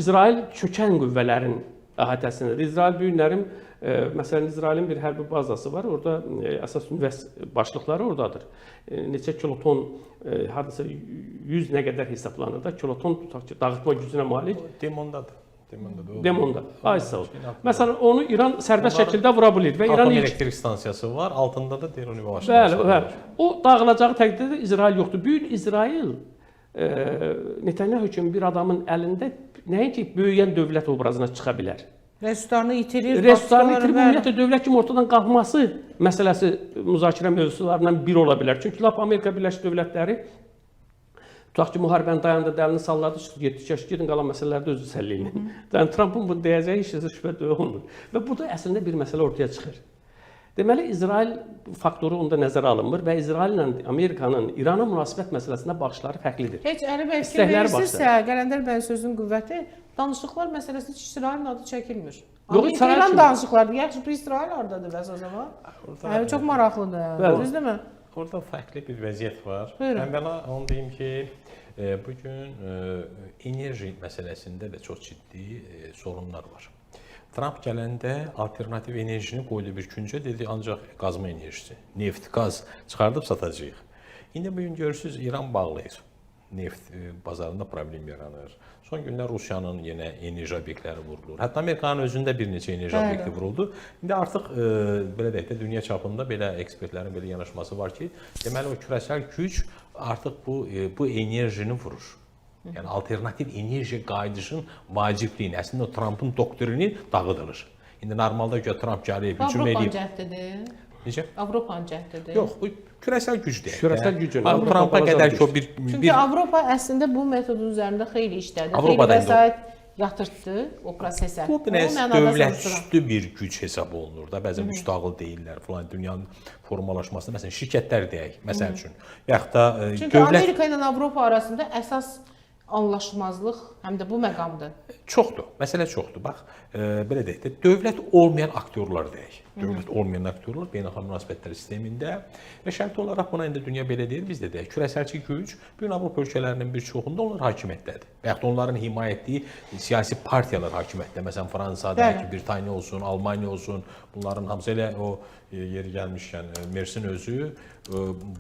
İsrail çökən qüvvələrin əhatəsindədir. İsrail bu günlərin məsələn İsrailin bir hərbi bazası var. Orada əsas nüvə başlıqları ordadır. Neçə kiloton, hardasa 100 nə qədər hesablanır da, kiloton tutaq ki, dağıtma gücünə malik. Demondadır. Demondadır. Demonda. Ay sağ ol. Məsələn, onu İran sərbəst şəkildə vura bilir və İran atom ilk elektrik stansiyası var, altında da deyir o nüvə başlığı. Bəli, bəli. O dağılacağı təqdirdə İsrail yoxdur. Bu gün İsrail Netanyahu kimi bir adamın əlində nəinki böyüyən dövlət obrazına çıxa bilər. Resurslarını itirir. Resurslarını itirib, bəli. ümumiyyətlə dövlət kimi ortadan qalxması məsələsi müzakirə mövzularından biri ola bilər. Çünki lap Amerika Birləşmiş Dövlətləri tutaq ki, müharibəni dayandı, əlini salladı, çıxdı, getdi, keş gedin qalan məsələlərdə özünüz həll eləyin. Yəni Trampın bunu deyəcəyi heç də şübhə olmur. Və burada əslində bir məsələ ortaya çıxır. Deməli İsrail faktoru onda nəzərə alınmır və İsraillə Amerikanın İrana münasibət məsələsində baxışları fərqlidir. Heç Əli bəy fikir İstəkləri verirsinizsə, Qələndər bəy sözün qüvvəti, danışıqlar məsələsində heç İsrailin adı çəkilmir. Yox, Amerika İsrail İran kimi. danışıqlardır. Yaxşı, bu İsrail hardadır bəs o zaman? Orada, Hə, çox maraqlıdır. Bəli. Düzdürmü? Orada fərqli bir vəziyyət var. Buyurun. Əvvəla onu deyim ki, bu gün enerji məsələsində də çox ciddi sorunlar var. Tramp gələndə alternativ enerjini qoydu bir küncə, dedi ancaq qazma enerjisi, neft, qaz çıxardıb satacağıq. İndi bu gün görürsüz İran bağlayır. Neft bazarında problem yaranır. Son günlər Rusiyanın yenə enerji obyektləri vurulur. Hətta Amerikanın özündə bir neçə enerji Bəli. obyekti vuruldu. İndi artıq belə deyək də dünya çapında belə ekspertlərin belə yanaşması var ki, deməli o kürəsəl güc artıq bu enerjini vurur. Yəni alternativ enerji qayıdışın vacibliyini, əslində o Trampın doktrini dağıdılır. İndi normalda güya Tramp gəlib, hücum Avropanın eləyib. cəhdidir. Necə? Avropanın cəhdidir. Yox, bu kürəsəl güc deyək. də. Kürəsəl gücün, Ha, Avropa Trampa balaca qədər güc. ki o bir Çünki bir Avropa əslində bu metodun üzərində xeyli işlədi. Xeyli Avropada indi o- vəsait yatırtdı o prosesə. Bu O biraz mənada dövlət soruşuram. üstü bir güc hesab olunur da. Bəzən müstəqil deyirlər filan dünyanın formalaşmasında. Məsələn, şirkətlər deyək, məsəl üçün. Yaxud da Çünki dövlət Amerika ilə Avropa arasında əsas anlaşmazlıq həm də bu məqamdır. çoxdur. Məsələ çoxdur. Bax, belə deyək də, dövlət olmayan aktyorlar deyək. Dövlət olmayan aktyorlar beynəlxalq münasibətlər sistemində və şərti olaraq buna indi dünya belə deyir, biz də deyək. Kürəsəlçi güc bu gün Avropa ölkələrinin bir çoxunda onlar hakimiyyətdədir. Və yaxud da onların himayə etdiyi siyasi partiyalar hakimiyyətdə. Məsələn, Fransa, deyək ki, Britaniya olsun, Almaniya olsun, bunların hamısı elə o yeri gəlmişkən Mersin özü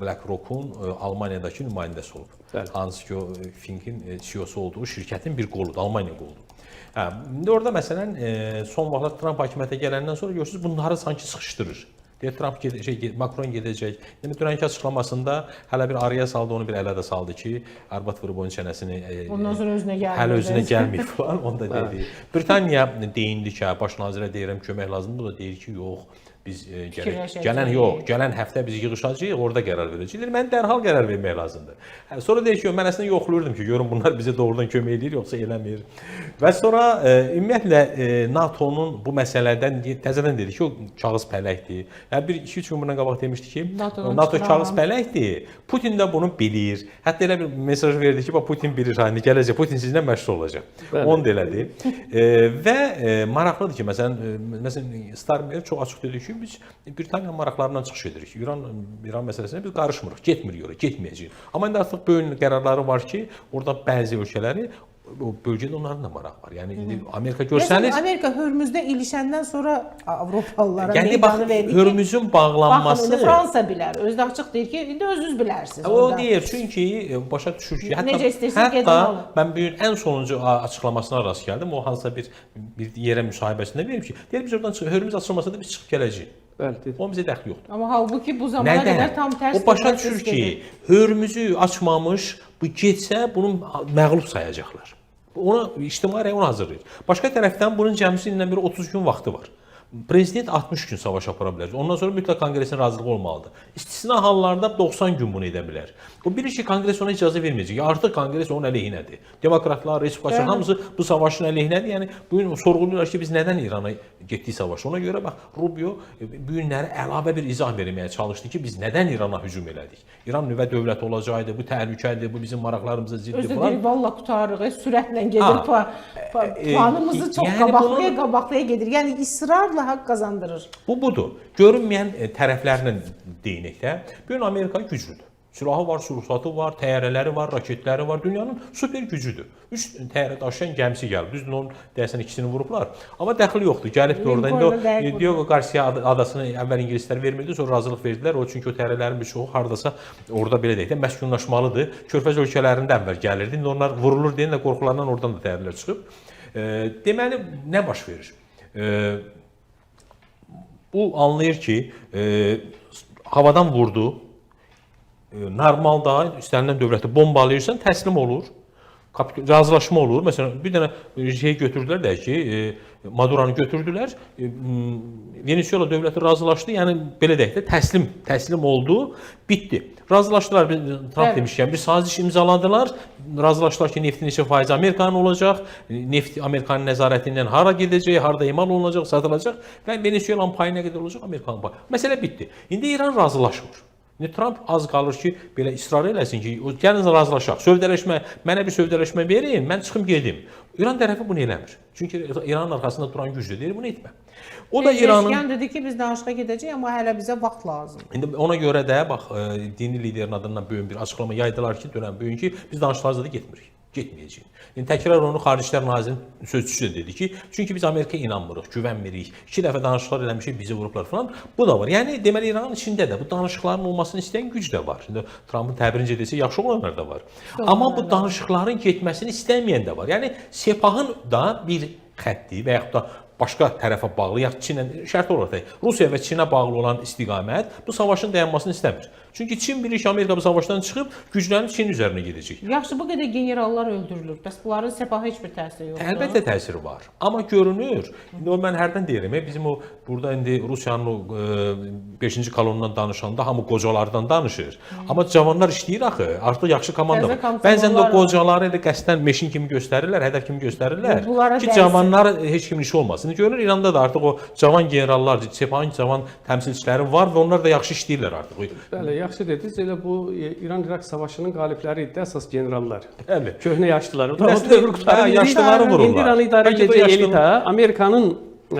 BlackRock-un Almaniyadakı nümayəndəsi olub. Bəli. Hansı ki o Fink-in CEO-su olduğu şirkətin bir qoludur, Almaniya qoludur. Hə, indi orada məsələn son vaxtlar Tramp hakimiyyətə gələndən sonra görürsüz bunları sanki sıxışdırır. Deyir Tramp gedəcək, Makron gedəcək. Demək dünənki açıqlamasında hələ bir araya saldı, onu bir ələ də saldı ki, arvad vurub onun çənəsini Ondan sonra özünə gəlmir. Hələ özünə gəlməyib falan, onu da dedi. Britaniya deyindi ki, hə, baş nazirə deyirəm kömək lazımdır, bu da deyir ki, yox, biz gərək Fikirləşəcəyik. gələn yox, gələn həftə biz yığışacağıq, orada qərar verəcəyik. Deyir, mən dərhal qərar vermək lazımdır. Hə, sonra deyir ki, yox, mən əslində yoxlayırdım ki, görüm bunlar bizə doğrudan kömək eləyir yoxsa eləmir. Və sonra ümumiyyətlə NATO-nun bu məsələdən təzədən dedi ki, o kağız pələkdir. Yəni bir 2-3 gün bundan qabaq demişdi ki, NATO-dan NATO çıxıram. kağız pələkdir. Putin də bunu bilir. Hətta elə bir mesaj verdi ki, bax Putin bilir, ha, indi gələcək, Putin sizinlə məşğul olacaq. Bəli. Onu da elədi. Və maraqlıdır ki, məsələn Starmer çox açıq dedi ki, biz Britaniya maraqlarından çıxış edirik. İran məsələsinə biz qarışmırıq, getmirik ora, getməyəcəyik. Amma indi artıq böyük qərarları var ki, orada bəzi ölkələri o bölgədə onların da marağı var. Yəni indi Amerika görsəniz, Məsələn, Amerika Hörmüzdə ilişəndən sonra Avropalılara yəni bax meydanı verdi ki, Hörmüzün bağlanması baxın, indi Fransa bilər. Özü də açıq deyir ki, indi özünüz bilərsiniz. O orada. deyir çünki başa düşür ki, hətta Necə istəyirsiniz, gedin hətta alın. mən bu gün ən sonuncu açıqlamasına rast gəldim. O hansısa bir yerə müsahibəsində verib ki, deyir biz oradan çıxıb Hörmüz açılmasa da biz çıxıb gələcəyik. Bəli, dedi. Onun bizə dəxli yoxdur. Amma halbuki bu zamana Nədən? qədər tam tərs O başa bir düşür proses ki, gedir. Hörmüzü açmamış, bu getsə bunu məğlub sayacaqlar. Ona ictimai rəy onu hazırlayır. Başqa tərəfdən bunun cəmisi ilə bir 30 gün vaxtı var. Prezident 60 gün savaş apara bilər. Ondan sonra mütləq Konqresin razılığı olmalıdır. İstisna hallarda 90 gün bunu edə bilər. O bilir ki, Konqres ona icazə verməyəcək. Artıq Konqres onun əleyhinədir. Demokratlar, Respublikaçılar hamısı bu savaşın əleyhinədir. Yəni bu gün sorğuluyurlar ki, biz nədən İrana getdik savaşa? Ona görə bax Rubio bu günləri əlavə bir izah verməyə çalışdı ki, biz nədən İrana hücum elədik? İran nüvə dövləti olacaqdı, bu təhlükədir, bu bizim maraqlarımıza ziddir Özü falan. deyir, valla qurtarırıq, sürətlə gedir. Planımızı çox yəni qabaqlaya qabaqlaya gedir. Yəni israrla haqq qazandırır. Bu budur. Görünməyən tərəflərlə deyinək də. Bu gün Amerika güclüdür. Silahı var, sursatı var, təyyarələri var, raketləri var. Dünyanın super gücüdür. 3 təyyarə daşıyan gəmisi gəlib. Düzdür, onun deyəsən ikisini vurublar. Amma dəxli yoxdur. Gəlibdi orada. İndi o Diego Garcia adasını əvvəl ingilislər vermirdi, sonra razılıq verdilər. O çünki o təyyarələrin bir çoxu hardasa orada belə deyək də məskunlaşmalıdır. Körfəz ölkələrində əvvəl gəlirdi. İndi onlar vurulur deyən də qorxularından oradan da təyyarələr çıxıb. Deməli nə baş verir? Bu anlayır ki, havadan vurdu. Normalda istənilən dövləti bombalayırsan, təslim olur. Razılaşma olur. Məsələn, bir dənə şey götürdülər də ki, Maduranı götürdülər. Venezuela dövləti razılaşdı. Yəni belə deyək də təslim oldu, bitdi. Razılaşdılar. Tramp demişkən bir saziş imzaladılar. Razılaşdılar ki, neftin neçə faizi Amerikanın olacaq, neft Amerikanın nəzarətindən hara gedəcək, harda emal olunacaq, satılacaq və Venezuelanın payı nə qədər olacaq, Amerikanın payı. Məsələ bitdi. İndi İran razılaşmır. İndi Tramp az qalır ki, belə israr eləsin ki, gəlin razılaşaq, sövdələşmə, mənə bir sövdələşmə verin, mən çıxım gedim. İran tərəfi bunu eləmir. Çünki İranın arxasında duran gücdür, deyir, bunu etmə. O da İranın dedi ki, biz danışığa gedəcəyik, amma hələ bizə vaxt lazımdır. İndi ona görə də bax dini liderin adından böyük bir açıqlama yaydılar ki, dünən bu gün ki, biz danışıqlara da getmirik. Getməyəcəyik. İndi təkrar onu Xarici İşlər Nazirinin sözçüsü də dedi ki, çünki biz Amerikaya inanmırıq, güvənmirik. 2 dəfə danışıqlar eləmişik, bizi vurublar falan. Bu da var. Yəni deməli İranın içində də bu danışıqların olmasını istəyən güc də var. Şimdi Trampın təbirincə desə yaxşı olanlar da var. Amma bu danışıqların getməsini istəməyən də var. Yəni Sepahın da bir xətti və yaxud da başqa tərəfə bağlı, yaxud Çinlə şərt olaraq deyək, Rusiya və Çinə bağlı olan istiqamət bu savaşın dayanmasını istəmir. Çünki Çin bilir ki, Amerika bu savaşdan çıxıb güclənib Çin üzərinə gedəcək. Yaxşı, bu qədər generallar öldürülür. Bəs bunların Sepaha heç bir təsiri yoxdur? Əlbəttə təsiri var. Amma görünür, indi o mən hərdən deyirəm, bizim o burada indi Rusiyanın o 5-ci kolonundan danışanda hamı qocalardan danışır. Amma cavanlar işləyir axı. Artıq yaxşı komanda var. Bəzən də o qocaları elə qəsdən meşin kimi göstərirlər, hədəf kimi göstərirlər ki, cavanlar heç kimin işi olmasın. İndi görünür İranda da artıq o cavan generallar, Sepahın cavan təmsilçiləri var və onlar da yaxşı işləyirlər artıq. Bəli, yaxşı dediniz. Elə bu İran-İraq savaşının qalibləri idi əsas generallar. Bəli. Köhnə yaşlılar. O dövr qurtardı. Yaşlıları vururlar. İndi İranı idarə edəcək elita Amerikanın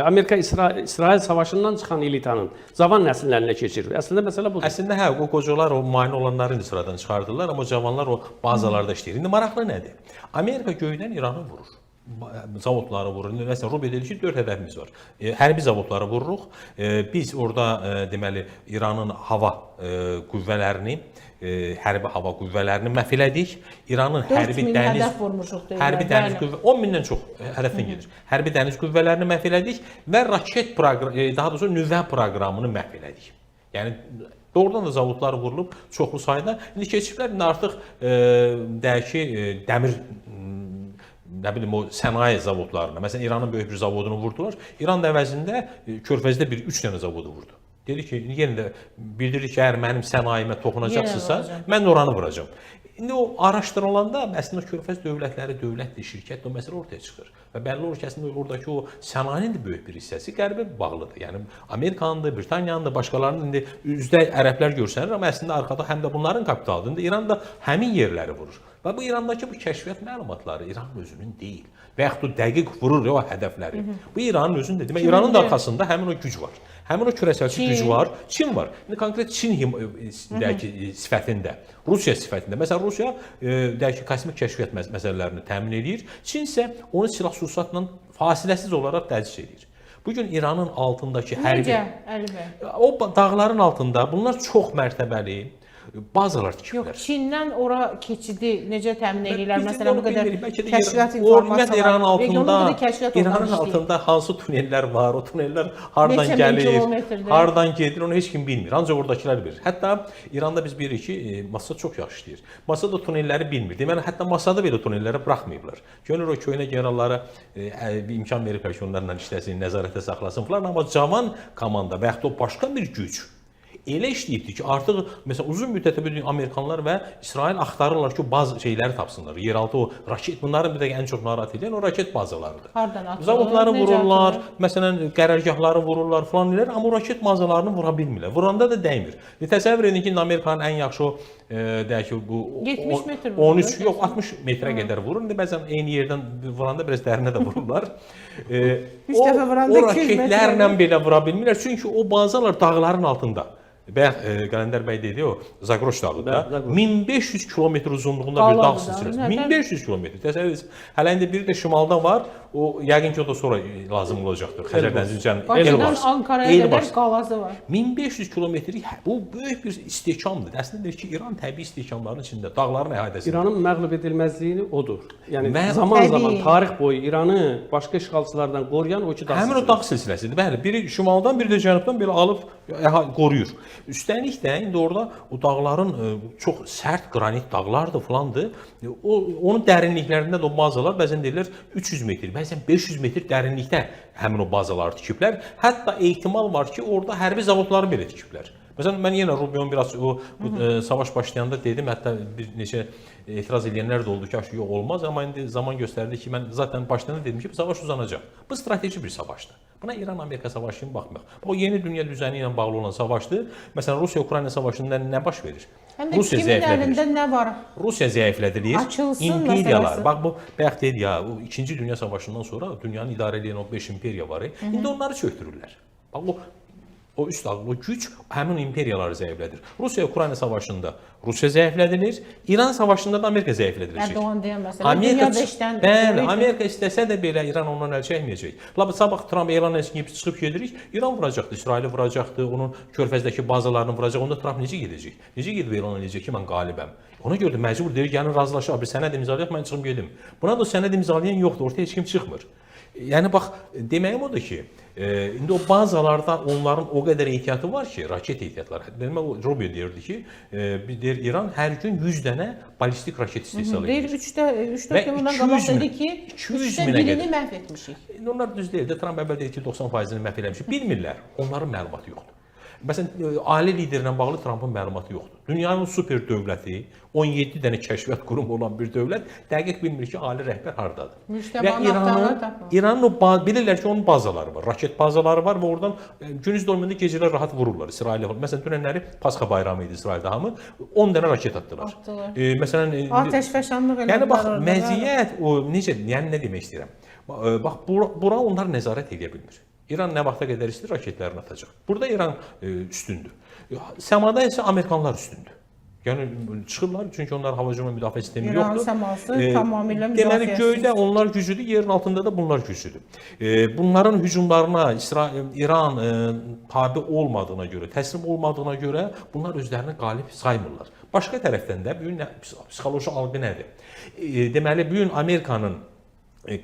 Amerika-İsrail savaşından çıxan elitanın cavan nəsillərinə keçir. Əslində məsələ budur. Əslində hə, o qocalar o mane olanları indi sıradan çıxardırlar, amma cavanlar o bazalarda işləyir. İndi maraqlı nədir? Amerika göydən İranı vurur. Zavodları vurur. Məsələn, Rubio dedi ki, 4 hədəfimiz var. Hərbi zavodları vururuq. Biz orada deməli İranın hava qüvvələrini, hərbi hava qüvvələrini məhv elədik. İranın hərbi dəniz hədəf vurmuşuq deyirlər. Hərbi dəniz qüvvə 10 mindən çox hədəfdən gedir. Hərbi dəniz qüvvələrini məhv elədik və raket proqramı, daha doğrusu nüvə proqramını məhv elədik. Yəni doğrudan da zavodlar vurulub çoxlu sayda. İndi keçiblər indi artıq deyək ki, dəmir nə bilim o sənaye zavodlarına. Məsələn, İranın böyük bir zavodunu vurdular. İran da əvəzində Körfəzdə bir 3 dənə zavodu vurdu. Dedi ki, yenə də bildirir ki, əgər mənim sənayemə toxunacaqsınızsa, mən də oranı vuracağam. İndi o araşdırılanda əslində Körfəz dövlətləri dövlətdir, şirkətdir, o məsələ ortaya çıxır. Və bəlli olur ki, əslində oradakı o sənayenin də böyük bir hissəsi qərbə bağlıdır. Yəni Amerikanın, Britaniyanın, başqalarının indi üzdə ərəblər görsənir, amma əslində arxada həm də bunların kapitalıdır. İndi İran da həmin yerləri vurur. Və bu İrandakı bu kəşfiyyat məlumatları İranın özünün deyil. Və yaxud da dəqiq vurur o hədəfləri. Bu İranın özündür. Demək İranın da arxasında həmin o güc var. Həmin o küresəlçi güc var. Çin var. İndi konkret Çin deyək ki, sifətində, Rusiya sifətində. Məsələn, Rusiya deyək ki, kosmik kəşfiyyat məsələlərini təmin eləyir. Çin isə onu silah-sursatla fasiləsiz olaraq təchiz eləyir. Bu gün İranın altındakı hərbi Necə, Əli bəy? O dağların altında bunlar çox mərtəbəli bazalar tikiblər. Yox, Çindən ora keçidi necə təmin edirlər? Məsələn, bu qədər kəşfiyyat informasiyaları, İranın altında, İranın altında hansı tunellər var, o tunellər hardan gəlir, hardan gedir, onu heç kim bilmir. Ancaq oradakılar bilir. Hətta İranda biz bilirik ki, Mossad çox yaxşı işləyir. Mossad o tunelləri bilmir. Deməli, hətta Mossadı belə tunellərə buraxmayıblar. Görünür o köhnə generallara bir imkan veriblər ki, onlarla işləsin, nəzarətdə saxlasın falan, amma cavan komanda və yaxud da başqa bir güc elə işləyibdi ki, artıq məsələn uzun müddətə bütün Amerikanlar və İsrail axtarırlar ki, baz şeyləri tapsınlar. Yeraltı o raket, bunların bir də ən çox narahat edən o raket bazalarıdır. Hardan atılır? Zavodları vururlar, məsələn qərargahları vururlar falan elə, amma o raket bazalarını vura bilmirlər. Vuranda da dəymir. Təsəvvür edin ki, Amerikanın ən yaxşı o deyək ki, bu 70 metr vurur, 13 yox 60 metrə qədər vurur. İndi bəzən eyni yerdən vuranda biraz dərinə də vururlar. 3 dəfə vuranda o raketlərlə belə vura bilmirlər. Çünki o bazalar dağların altında. Bayaq Qələndər bəy dedi o Zaqroş dağıdır da. Bəli, Zaqroş. 1500 kilometr uzunluğunda bir dağ Qaladır da, silsiləsi. nədən? 1500 kilometr. Təsəvvür edirsiniz. Hələ indi biri də şimalda var. O yəqin ki o da sonra lazım olacaqdır. Xəzər dənizinin cənub Bakıdan Elbars. Ankaraya qədər Elbars. qalası var. 1500 kilometrlik bu böyük bir istehkamdır. Əslində deyir ki, İran təbii istehkamların içində, dağların əhatəsində. İranın məğlub edilməzliyini odur. Yəni Məğlub- zaman-zaman Təbii. tarix boyu İranı başqa işğalçılardan qoruyan o iki dağ Həmin o dağ silsiləsidir. Bəli, biri şimaldan, biri də cənubdan belə alıb qoruyur. Üstəlik də indi orada o dağların çox sərt qranit dağlardır filandır. O onun dərinliklərində də o bazalar bəzən deyirlər 300 metr, bəzən 500 metr dərinlikdə həmin o bazaları tikiblər. Hətta ehtimal var ki, orada hərbi zavodları belə tikiblər. Məsələn, mən yenə Rubio-nun biraz o bu, savaş başlayanda dedim, hətta bir neçə etiraz edənlər də oldu ki, "Aşı, yox olmaz", amma indi zaman göstərdi ki, mən zaten başlayanda dedim ki, bu savaş uzanacaq. Bu strateji bir savaşdır. Buna İran-Amerika savaşı kimi baxmaq. Bu yeni dünya düzəni ilə bağlı olan savaşdır. Məsələn, Rusiya-Ukrayna savaşında nə baş verir? Həm də Rusiya kimin zəiflədilir. əlində nə var? Rusiya zəiflədilir. Açılsın imperiyalar. məsələsi. Bax bu bayaq dedi ya, o 2-ci Dünya Savaşından sonra dünyanı idarə edən o 5 imperiya var. İndi onları çökdürürlər. Bax o üst ağlı o güc həmin imperiyaları zəiflədir. Rusiya-Ukrayna savaşında Rusiya zəiflədilir, İran savaşında da Amerika zəiflədiləcək. Erdoğan deyən məsələ dünya 5-dən Bəli, Amerika istəsə də belə İran ondan əl çəkməyəcək. Lap sabah Tramp elan etsin ki, biz çıxıb gedirik, İran vuracaqdı, İsraili vuracaqdı, onun körfəzdəki bazalarını vuracaq. Onda Tramp necə gedəcək? Necə gedib elan edəcək ki, mən qalibəm? Ona görə də məcbur deyir, gəlin razılaşaq, bir sənəd imzalayaq, mən çıxım gedim. Buna da sənəd imzalayan yoxdur, ortaya heç kim çıxmır. Yəni bax, deməyim odur ki, indi o bazalarda onların o qədər ehtiyatı var ki, raket ehtiyatları. Demək o Rubio deyirdi ki, bir deyir İran hər gün 100 dənə ballistik raket istehsal Deyir edir. 3-də 3-4 Və gün bundan 200 qabaq min- dedi ki, 200 3-də minə birini qədər. məhv etmişik. İndi onlar düz deyil də Tramp əvvəl dedi ki, 90%-ni məhv eləmişik. Bilmirlər. Onların məlumatı yoxdur. Məsələn, ali liderlə bağlı Trampın məlumatı yoxdur. Dünyanın super dövləti, 17 dənə kəşfiyyat qurumu olan bir dövlət dəqiq bilmir ki, ali rəhbər hardadır. Müştəbanın Və axtarını tapmır. İranın o bilirlər ki, onun bazaları var, raket bazaları var və oradan gündüz də olmayanda gecələr rahat vururlar İsrailə. Məsələn, dünənləri Pasxa bayramı idi İsraildə hamı 10 dənə raket atdılar. Atdılar. Məsələn, Atəşfəşanlıq elədilər Yəni bax orada. məziyyət o necə, yəni nə demək istəyirəm? Bax bura onlar nəzarət edə bilmir. İran nə vaxta qədər istəyir raketlərini atacaq. Burada İran üstündür. Səmada isə Amerikanlar üstündür. Yəni çıxırlar çünki onlar hava hücumu müdafiə sistemi İranın yoxdur. səması tamamilə Deməli müdafiəsiz. göydə onlar güclüdür, yerin altında da bunlar güclüdür. Bunların hücumlarına İsrail, İran tabe olmadığına görə, təslim olmadığına görə bunlar özlərini qalib saymırlar. Başqa tərəfdən də bu gün psixoloji algı nədir? Deməli bu gün Amerikanın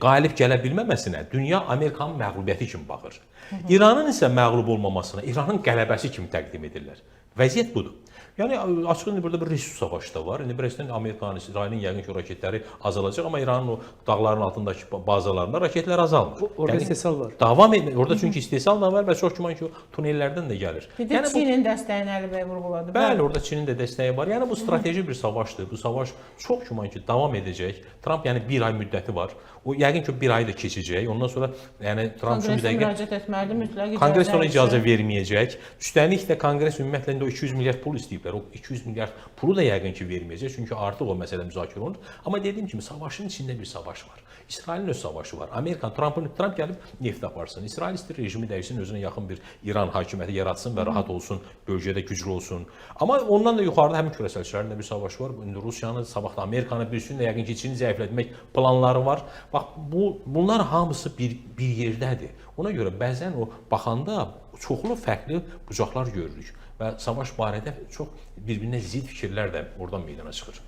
qalib gələ bilməməsinə dünya Amerikanın məğlubiyyəti kimi baxır. İranın isə məğlub olmamasına İranın qələbəsi kimi təqdim edirlər. Vəziyyət budur. Yəni açıq indi burada bir resurs savaşı da var. İndi birazdan Amerikanın, İsrailin yəqin ki, raketləri azalacaq, amma İranın o dağların altındakı bazalarında raketlər azalmır. Orada Yəni, istehsal var. Davam etmir. Orada çünki istehsal da var və çox güman ki, o tunellərdən də gəlir. Bir də Yəni bu Çinin dəstəyini Əli bəy vurğuladı. Bəli, orada Çinin də dəstəyi var. Yəni bu strateji bir savaşdır. Bu savaş çox güman ki, davam edəcək. Tramp yəni bir ay müddəti var. O yəqin ki, bir ay da keçəcək. Ondan sonra yəni Tramp üçün bir Konqresə dəqiqə müraciət etməlidir, mütləq icazə. Konqres ona icazə üçün. verməyəcək. Üstəlik də Konqres ümumiyyətlə indi o 200 milyard pul istəyiblər. O 200 milyard pulu da yəqin ki verməyəcək. Çünki artıq o məsələ müzakirə olunur. Amma dediyim kimi savaşın içində bir savaş var. İsrailin öz savaşı var. Amerika Tramp gəlib neft aparsın. İsrail istəyir rejimi dəyişsin, özünə yaxın bir İran hakimiyyəti yaratsın və rahat olsun, bölgədə güclü olsun. Amma ondan da yuxarıda həmin küresəlçilərin də bir savaşı var. İndi Rusiyanın, sabah da Amerikanı, bir gün də yəqin ki Çini zəiflətmək planları var. Bax bunlar hamısı bir yerdədir. Ona görə bəzən o baxanda çoxlu fərqli bucaqlar görürük və savaş barədə çox bir-birinə zidd fikirlər də oradan meydana çıxır.